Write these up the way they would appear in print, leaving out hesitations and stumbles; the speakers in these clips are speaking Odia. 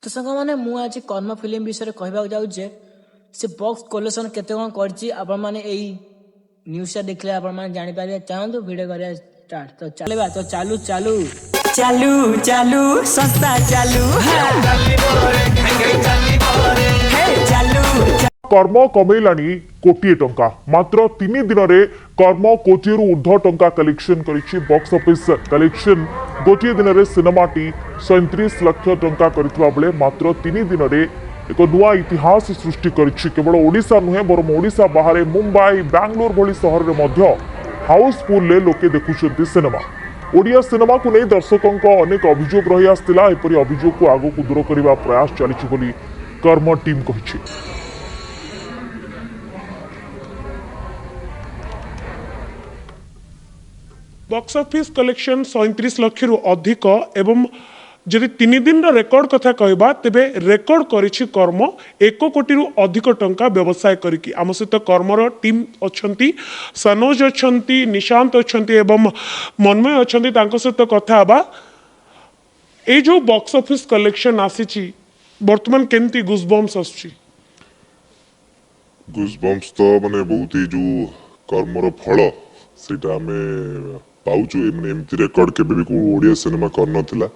ତ ସାଙ୍ଗମାନେ, ମୁଁ ଆଜି କର୍ମ ଫିଲ୍ମ ବିଷୟରେ କହିବାକୁ ଯାଉଛି ଯେ ସେ ବକ୍ସ କଲେକ୍ସନ୍ କେତେ କ'ଣ କରିଛି। ଆପଣମାନେ ଏଇ ନ୍ୟୁଜ୍ଟା ଦେଖିଲେ ଆପଣମାନେ ଜାଣିପାରିବେ। ଚାଲନ୍ତୁ, ଭିଡ଼ିଓ କରିବା ଷ୍ଟାର୍ଟ। ତ ଚାଲିବା ତ, ଚାଲୁ ଚାଲୁ ଚାଲୁ ଚାଲୁ ସଂସ୍ଥା ଚାଲୁ, ହେ ଚାଲୁ। କର୍ମ କମେଇଲାଣି କୋଟିଏ ଟଙ୍କା। ମାତ୍ର 3 ଦିନରେ କର୍ମ କୋଟିଏରୁ ଉର୍ଦ୍ଧ୍ୱ ଟଙ୍କା କଲେକ୍ସନ କରିଛି। ବକ୍ସ ଅଫିସ କଲେକ୍ସନ ଗୋଟିଏ ଦିନରେ ସିନେମାଟି 37 ଲକ୍ଷ ଟଙ୍କା କରିଥିବା ବେଳେ ମାତ୍ର 3 ଦିନରେ ଏକ ନୂଆ ଇତିହାସ ସୃଷ୍ଟି କରିଛି। କେବଳ ଓଡ଼ିଶା ନୁହେଁ, ବରଂ ଓଡ଼ିଶା ବାହାରେ ମୁମ୍ବାଇ, ବାଙ୍ଗାଲୋର ଭଳି ସହରରେ ମଧ୍ୟ ହାଉସଫୁଲରେ ଲୋକେ ଦେଖୁଛନ୍ତି ସିନେମା। ଓଡ଼ିଆ ସିନେମାକୁ ନେଇ ଦର୍ଶକଙ୍କ ଅନେକ ଅଭିଯୋଗ ରହି ଆସିଥିଲା। ଏପରି ଅଭିଯୋଗକୁ ଆଗକୁ ଦୂର କରିବା ପ୍ରୟାସ ଚାଲିଛି ବୋଲି କର୍ମ ଟିମ୍ କହିଛି। ବକ୍ସ ଅଫିସ୍ କଲେକ୍ସନ୍ 37 ଲକ୍ଷରୁ ଅଧିକ ଏବଂ ଯଦି 3 ଦିନର ରେକର୍ଡ କଥା କହିବା, ତେବେ ରେକର୍ଡ କରିଛି କର୍ମ 1 କୋଟିରୁ ଅଧିକ ଟଙ୍କା ବ୍ୟବସାୟ କରିକି। ଆମ ସହିତ କର୍ମର ଟିମ୍ ଅଛନ୍ତି, ସନୋଜ ଅଛନ୍ତି, ନିଶାନ୍ତ ଅଛନ୍ତି ଏବଂ ମନ୍ମୟ ଅଛନ୍ତି। ତାଙ୍କ ସହିତ କଥା ହେବା। ଏଇ ଯେଉଁ ବକ୍ସ ଅଫିସ୍ କଲେକ୍ସନ୍ ଆସିଛି, ବର୍ତ୍ତମାନ କେମିତି ଗୁଜବମ୍ସ ଆସୁଛି? ଗୁଜବମ୍ସ ତ ମାନେ ବହୁତ, ଏଇ ଯୋଉ କର୍ମର ଫଳ ସେଇଟା ଆମେ ପାଉଛୁ। ମାନେ ଏମିତି ରେକର୍ଡ କେବେ ବି କୋଉ ଓଡ଼ିଆ ସିନେମା କରିନଥିଲା।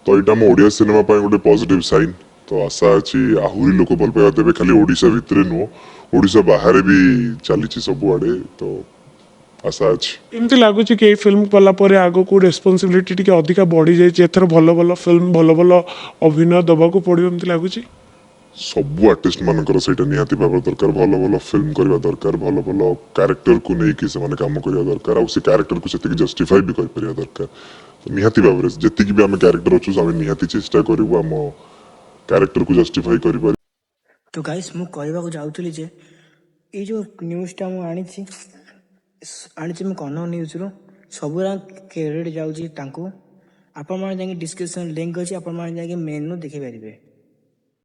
ତ ଏଇଟା ଆମ ଓଡ଼ିଆ ସିନେମା ପାଇଁ ଗୋଟେ ପଜିଟିଭ ସାଇନ୍। ତ ଆଶା ଅଛି ଆହୁରି ଲୋକ ଭଲ ପାଇବା ଦେବେ। ଖାଲି ଓଡ଼ିଶା ଭିତରେ ନୁହଁ, ଓଡ଼ିଶା ବାହାରେ ବି ଚାଲିଛି ସବୁଆଡ଼େ। ତ ଆଶା ଅଛି। ଏମିତି ଲାଗୁଛି କି ଏଇ ଫିଲ୍ମ କଲା ପରେ ଆଗକୁ ରେସ୍ପନ୍ସିବିଲିଟି ଟିକେ ଅଧିକା ବଢ଼ିଯାଇଛି, ଏଥର ଭଲ ଭଲ ଫିଲ୍ମ, ଭଲ ଭଲ ଅଭିନୟ ଦେବାକୁ ପଡ଼ିବ, ଏମିତି ଲାଗୁଛି? ସବୁ ଆର୍ଟିଷ୍ଟ ମାନଙ୍କର ସେଇଟା ନିହାତି ଭାବରେ ଦରକାର। ଭଲ ଭଲ ଫିଲ୍ମ କରିବା ଦରକାର, ଭଲ ଭଲ କ୍ୟାରେକ୍ଟରକୁ ନେଇକି ସେମାନେ କାମ କରିବା ଦରକାର, ଆଉ ସେ କ୍ୟାରେକ୍ଟରକୁ ସେତିକି ଜଷ୍ଟିଫାଇ ବି କରିପାରିବା ଦରକାର। ତ ନିହାତି ଭାବରେ ଯେତିକି ବି ଆମେ କ୍ୟାରେକ୍ଟର ଅଛୁ, ଆମେ ନିହାତି ଚେଷ୍ଟା କରିବୁ ଆମ କ୍ୟାରେକ୍ଟରକୁ ଜଷ୍ଟିଫାଇ କରିପାରିବୁ। ତ ଗାଇସ୍, ମୁଁ କହିବାକୁ ଯାଉଥିଲି ଯେ ଏଇ ଯେଉଁ ନ୍ୟୁଜ୍ଟା ମୁଁ ଆଣିଛି, ଆଣିଛି ମୁଁ କନକ ନ୍ୟୁଜ୍ରୁ। ସବୁରା କ୍ରେଡ଼ିଟ୍ ଯାଉଛି ତାଙ୍କୁ। ଆପଣମାନେ ଯାଇକି, ଡିସ୍କ୍ରିପ୍ସନ୍ ଲିଙ୍କ୍ ଅଛି, ଆପଣମାନେ ଯାଇକି ମେନୁ ଦେଖିପାରିବେ।